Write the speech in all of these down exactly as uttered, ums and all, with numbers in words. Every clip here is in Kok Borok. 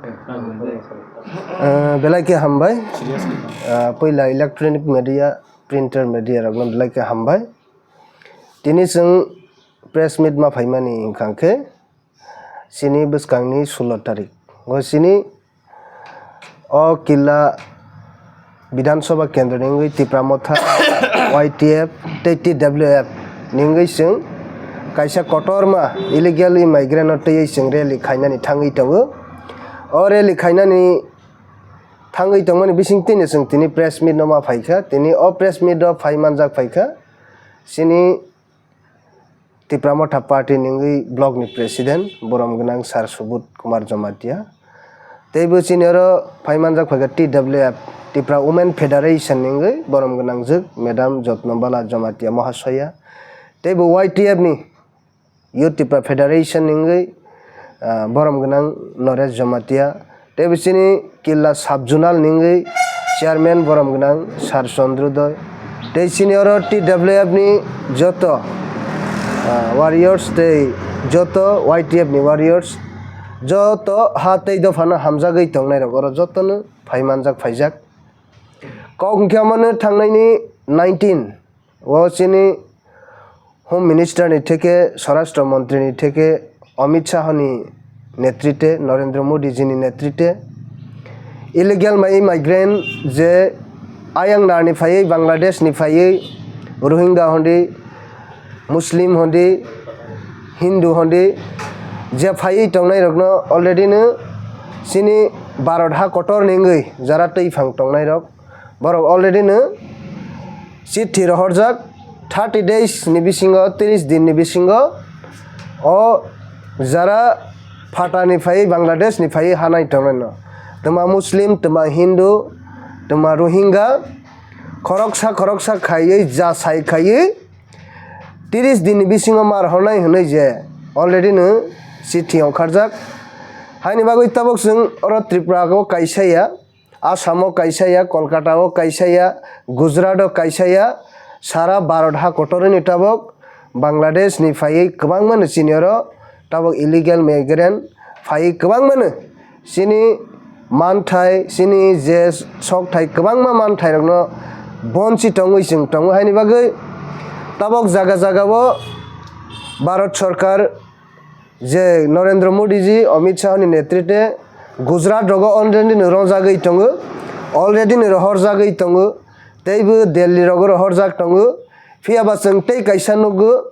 Ah, belai khe hambai. Ah, puila electronic media, printer media rokno belai khe hambai. Tini chwng press meet ma phaimani hwnkha khe chini bwskangni sulo tarik. O chini o killa Bidhan Sabha Kendro ni wngwi Tipra Motha, Y T F tei T W F ni wngwi chwng kaisa kotorma illegal immigrant no twiwi chwng rally khainani thangwi tongo. O rally khainani thangwi tongmani bisingtwino chwng tini press meet no ma phaikha. Tini o press meet o phai manjak phaikha chini Tipra Motha Party ni wngwi block ni president borom gwnang Sir Subodh Kumar Jamatia. Tei bo chini oro phai manjak phaikha T W F, Tipra Women Federation ni wngwi borom gwnangjwk Madam Jotnobala Jamatia Mahasaya. Tei bo Y T F ni Youth Tipra Federation ni wngwi, ah, borom gwnang Naresh Jamatia. Tei bo chini killa sub zonal ni wngwi chairman borom gwnang Sir Chandrodoi. Tei chini oro T W F ni joto, ah, warriors tei joto Y T F ni warriors joto ha tei dophano hamjagwi tongnairok oro jotono phai manjak phaijak. Kok hwnkhe omono thangnaini nineteen o chini Home Minister ni theke, Swarashtra Montri ni theke, Amit Shah ni netrite, Narendra Modi ji ni netrite, illegal mai migrant je ayang nar ni phaiwi, Bangladesh ni phaiwi, Rohingya hondi, Muslim hondi, Hindu hondi, je phaiwi tongnai rokno already no chini Bharat ha kotor ni wngwi jara twi phang tongnai rok, borok already no chithi rohorjak thirty days ni bisingo, tris din ni bisingo o jara phatani phaiwi, Bangladesh ni phaiwi hanai tongnai no. Twma Muslim, twma Hindu, twma Rohingya, khoroksa khoroksa khaiwi, jasai khaiwi, tris din ni bisingo mar hornai hwnwi je already no chithi ongkharjak. Haini bagwi tabuk chwng oro Tripura o kaisa ya, Assam o kaisa ya, Kolkata o kaisa ya, Gujarat o kaisa ya, sara Bharat ha kotorni tabuk Bangladesh ni phaiwi kwbangma no chini oro tabuk illegal migrant phaiwi kwbangma no chini manthai, chini je sokthai kwbangma manthai rokno bonchi tongwi chwng tongo. Haini bagwi tabuk jaga jaga o Bharat Sarkar je Narendra Modi ji, Amit Shah ni netrite Gujarat rogo already no rojagwi tongo, already no rohorjagwi tongo, teibo Delhi rogo rohorjak tongo. Phiya ba chwng tei kaisa nukgo,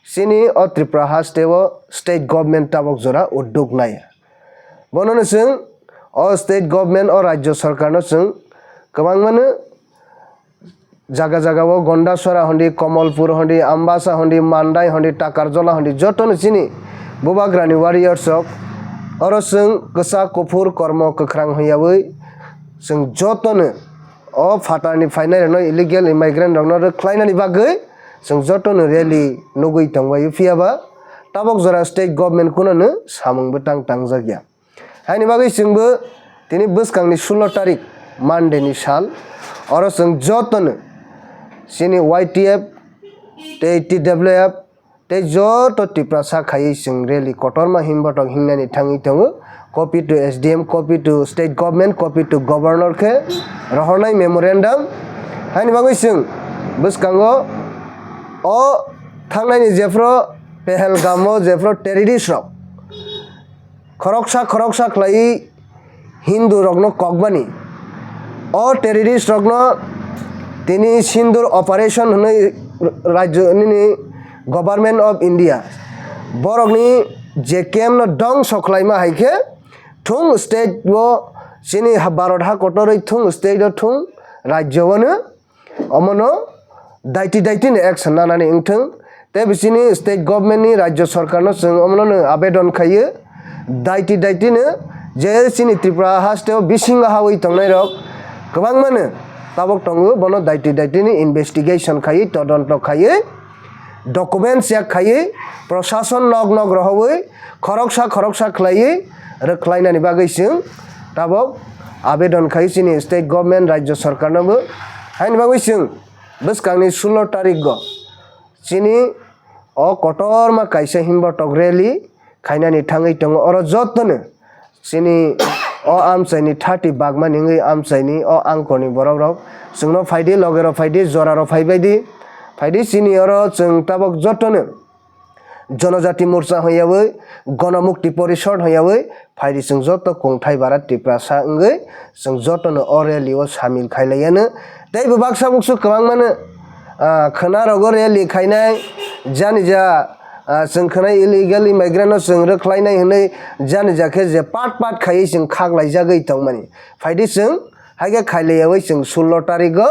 chini o Tripura haste o state government tabuk jora uddog nai. Bono no chwng o state government, o rajya sarkar no chwng kwbangma no jaga jaga o Gondasora hondi, Komolpur hondi, Ambasa hondi, Mandai hondi, Takarjola hondi, joto no chini bubagrani warriors rok. Oro chwng kwchak kuphur kormo kwkhrang hwnyawi chwng joto no o phatarni phainai rokno, illegal immigrant rokno rwkhlainani bagwi chwng joto no rally nugwi tongbaio. Phiya ba tabuk jora state government kuno no samung bwtang tangjak ya. Haini bagwi chwngbo tini bwskangni sulo tarik Monday ni sal, oro chwng jotono chini Y T F tei T W F tei joto Tiprasa khaiwi chwng rally kotorma himbotok hingnani thangwi tongo. Copy to S D M, copy to state government, copy to governor khe rohornai memorandum. Haini bagwi chwng bwskango o thangnaini jephru Pahalgam o jephru terrorist rok khoroksa khoroksa khlaiwi Hindu rokno kokmani. O terrorist rokno tini Sindur operation hwnwi rajyo nini Government of India borokni je camp no dongso khlaima hai khe thung state o chini ha-, Bharat ha kotorwi thung state o thung rajyo o no omono daiti daiti ni action nanani wngthung. Tei bisini state government ni rajyo sarkar no chwng omono no abedon khaio, daiti daiti no je chini Tripura haste o bisingo hawi tongnai rok kwbangma no tabok tongo, bono daiti daiti ni investigation khaiwi todonto khaiwi document check khaiwi prosason nok nok rohorwi khoroksa khoroksa khlaiwi rwkhlainani bagwi chwng tabok abedon khai chini state government rajyo sarkar no bo. Haini bagwi chwng bwskangni sulo tarik go chini o kotorma kaisa himbotok rally khainani thangwi tongo. Oro jotono chini O amchaini thirty bagmani wngwi amchaini o angkorni borokrok chwngno phaidi, logerok phaidi, jorarok phaibaidi, phaidi chini oro chwng tabok jotono Jonojati Morcha hwnyawi, Gonomukti Porishod hwnyawi phaidi chwng joto kungthai bara Tiprasa wngwi chwng jotono o rally o samil khailaiyano. Tei bo baksa buksu kwbangmano, ah, khwnarogo rally khainai, jani ja, ah, chwng khwnai illegal immigrant no chwng rwkhlainai hwnwi jani ja khe je pat pat khaiwi chwng khaklaijagwi tongmani. Phaidi chwng haikhe khailaiyawi chwng sullo tarigo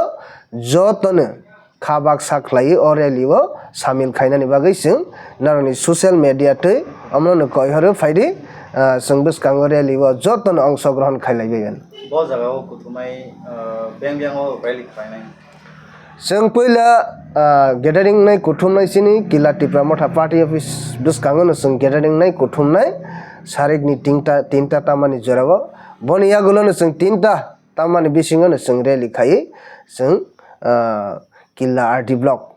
jotono kha baksa khlaiwi o rally o samil khainani bagwi chwng norokni social media twi omono koi horo phaidi, ah, chwng bwskango rally o jotono ongshogrohon khailaibaiyan. Bo jaga o kuthumnai, ah, beng beng o rally khlainai. Chwng puila, ah, gathering nai kuthumnai chini Kila Tipra Motha party office bwskango no chwng gathering nai kuthumnai sarikni tinta, tinta tamani jorao. Boni yagulo no chwng tinta tamani bisingo no chwng rally khaiwi chwng, ah, Killa R D block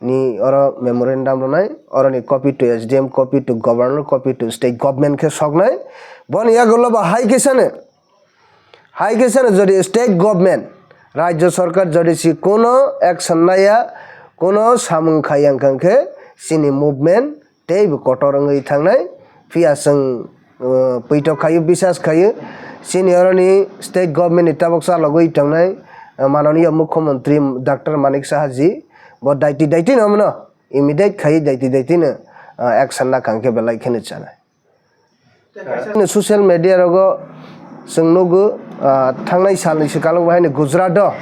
ni oro memorandum rwnai, oroni copy to S D M, copy to governor, copy to state government khe soknai. Boni yagulo ba hai khe sano, hai khe sano jodi state government, rajya sarkar jodi si kuno action naya, kuno samung khaiya wngkha khe chini movement teibo kotor wngwi thangnai. Phiya chwng, uh, poito khaio, bisas khaio. Chini oroni state government ni tabok chalogwi tongnai, uh, mananiya mukhyamantri Doctor Manik Saha ji, bo daiti daiti no mano, immediate khaio daiti daiti no, uh, action na kang khe belai kheno chanai. Social media rogo chwng nugo, ah, thangnai salni swkalo bo haino Gujarat o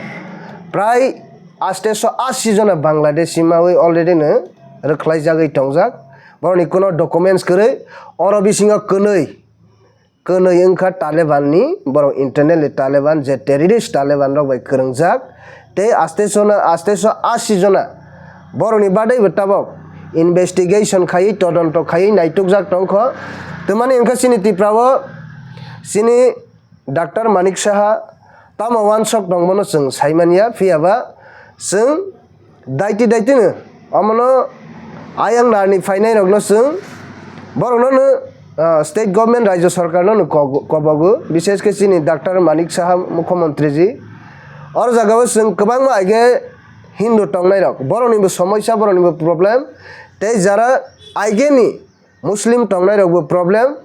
prai aste so asi jona Bangladeshi mawi already no rwkhlaijagwi tongjak. Borokni kuno documents kwrwi, oro bisingo kwnwi, kwnwi wngkha Taliban ni, borok internally Taliban, je terrorist Taliban rok bai kwrwngjak. Tei aste sona, aste so asi jona borokni bagwi bo tabok investigation khaiwi, todonto khaiwi naitukjak tongkho. Twmani wngkha chini Tripura o chini Doctor Manik Saha tamo wansok tongbono chwng saimanya, phiya ba chwng daiti daiti no omono ayang narni phainai rokno chwng borokno no, ah, state government, rajya sarkar no no kok-, kobogo, bishesh khe chini Doctor Manik Saha mukhyamantri ji. Oro jaga o chwng kwbangma aige Hindu tongnai rok, borokni bo somoisa, borokni bo problem, tei jara aige ni Muslim tongnai rok bo problem.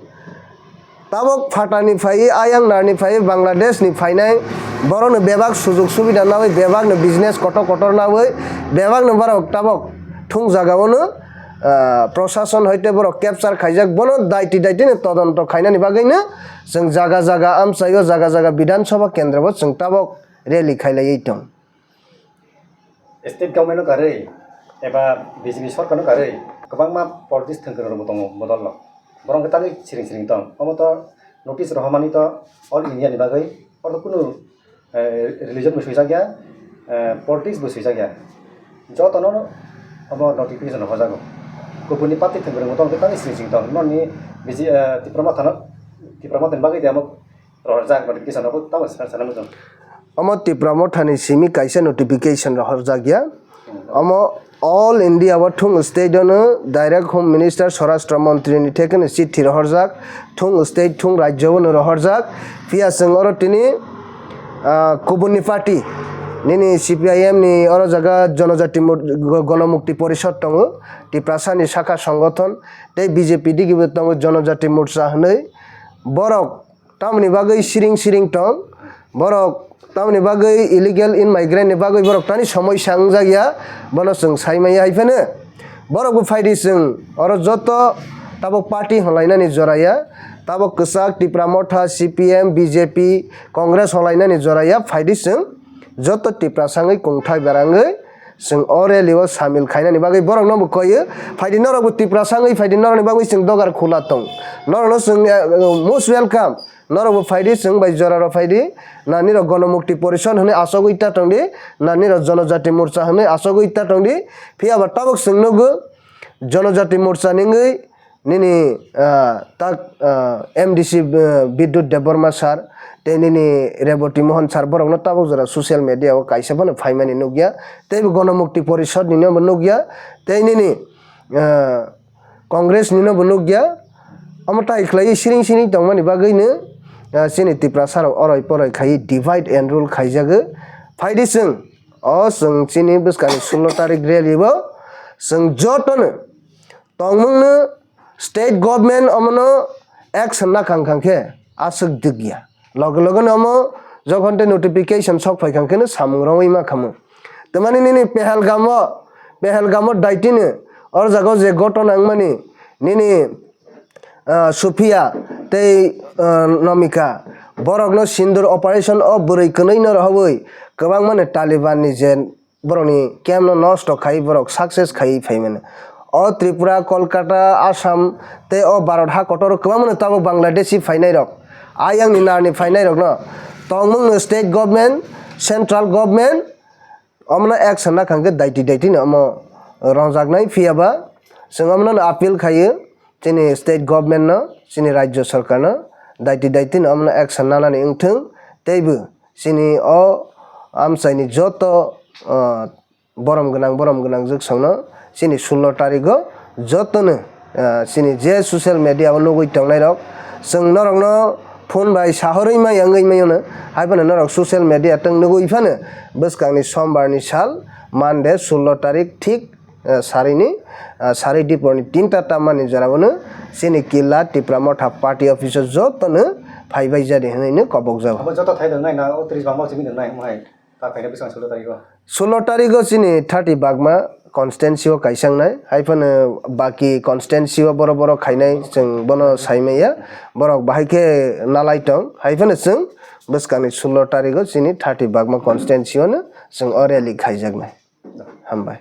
Tabok phatani phai, ayang narni phai, Bangladesh ni phainai borok no bebak sujug subida nawi, bebak no business kotor kotor nawi, bebak no borok tabok thung jaga o no, ah, prosason hoite borok capture khaijak, bono daiti daiti no todonto khainani bagwi no chwng jaga jaga amchaio, jaga jaga Bidhan Sabha kendro bo chwng tabok rally khailaiwi tong. State government no karwi eba B J P sorkar no karwi kwbangma politics thwngkwrwng rok bo tongo bodol no. Borok hwnkhe tangwi siring siring tong. Omo to notice rohormani to all India ni bagwi, oro kunu, eh, religion bo swijak ya, eh, politics bo swijak ya. Jotono omo notification rohorjago. Kubuni party thwngkwrwng bo tong hwnkhe tangwi siring siring tong. Noni B J, eh, Tipra Motha no, Tipra Motha ni bagwi de omo rohorjak notification rok tamo sana muchung. Omo Tipra Mothani simi kaisa notification rohorjak ya. Omo all India o thung state o no direct Home Minister, Swarashtra Montri ni theke no chithi rohorjak, thung state, thung rajyo o no rohorjak. Phiya chwng oro tini, ah, kubun ni party, nini C P I M ni oro jaga Jonojati Mur-, Go-, Gonomukti Porishod tongo, Tiprasa ni sakha songothon, tei B J P digi bo tongo Jonojati Morcha hwnwi. Borok tamoni bagwi siring siring tong, borok tamoni bagwi illegal immigrant ni bagwi borok tani somoisa wngjak ya, bono chwng sai manya hai phano. Borok bo phaidi chwng oro joto tabok party holainani jora ya, tabok kwchak Tipra Motha, C P M, B J P, Congress holainani jora ya, phaidi chwng joto Tiprasa wngwi kungthai berangwi chwng o rally o samil khainani bagwi borokno bo koiyo. Phaidi norokbo Tiprasa wngwi phaidi norokni bagwi chwng dogar khula tong. Norokno chwng, eh, most welcome. Norokbo phaidi chwng bai joraro phaidi. Na nirok Gonomukti Porishon hwnwi achogwi ta tongdi. Na nirok Jonojati Morcha hwnwi achogwi ta tongdi. Phiya ba tabok chwng nugo Jonojati Morcha ni wngwi nini, ah, tak, ah, M D C, ah, Bidyut Debbarma sir, tei nini Reboti Mohan sir, borokno tabok jora social media o kaisa phano phaimani nukya, tei bo Gonomukti Porishod nino bo nukya, tei nini, ah, Congress nino bo nukya. Omo tai khlaiwi siring siring tongmani bagwino ah, chini Tiprasa rok oroi poroi khai divide and rule khaijago. Phaidi chwng, o chwng chini bwskangni sullo tarik rally bo chwng jotono tongmungno state government omono action nakhang khang khe aswk dikya. Loge loge no omo jokhon tei notification sok phai khang khe no samung rogwi ma khamu. Tamani nini Pahalgam o, Pahalgam o daitino o jaga o je ghotona wngmani nini, ah, Sofia tei, ah, Nomika borokno sindur operation o bwrwi kwnwi no rohobwi kwbangmani Taliban ni je borokni camp no nosto khai borok success khai phaimani. O Tripura, Kolkata, Assam tei o Bharat ha kotor kwbangmano tabuk Bangladeshi phainai rok, ayang ni nar ni phainai rok no tongmung no state government, central government omono action nakhang khe daiti daiti no omo rongjaknai. Phiya ba chwng omono appeal khaio chini state government no, chini rajya sarkar no daiti daiti no omono action nanani wngthwng teibo chini o amchaini joto, ah, borom gwnang, borom gwnang jwksongno chini sullo tarigo jotono, ah, chini je social media o nugwi tongnai rok, chwng norokno phone bai sahorwi maya wngwi maya no, hai phano norok social media tong nugwi phano bwskangni sombar ni sal, Monday sullo tarik thik, ah, sarini, ah, sari diporni tinta tammani jorao no chini Killa Tipra Motha party office o jotono phaibai jadi hwnwi no kobokjago. Abo joto thai dong nai na, o tris bangma simi dong nai, mo hai. Ta khaina bwskango sullo tarigo. Sullo tarigo chini thirty bagma constituency o kaisa wngnai, hai phano baki constituency o borok borok khainai chwng bono sai maya, borok bahai khe nalai tong, hai phano chwng bwskangni sullo tarigo chini thirty bagma constituency o no chwng o rally khaijaknai. Hambai.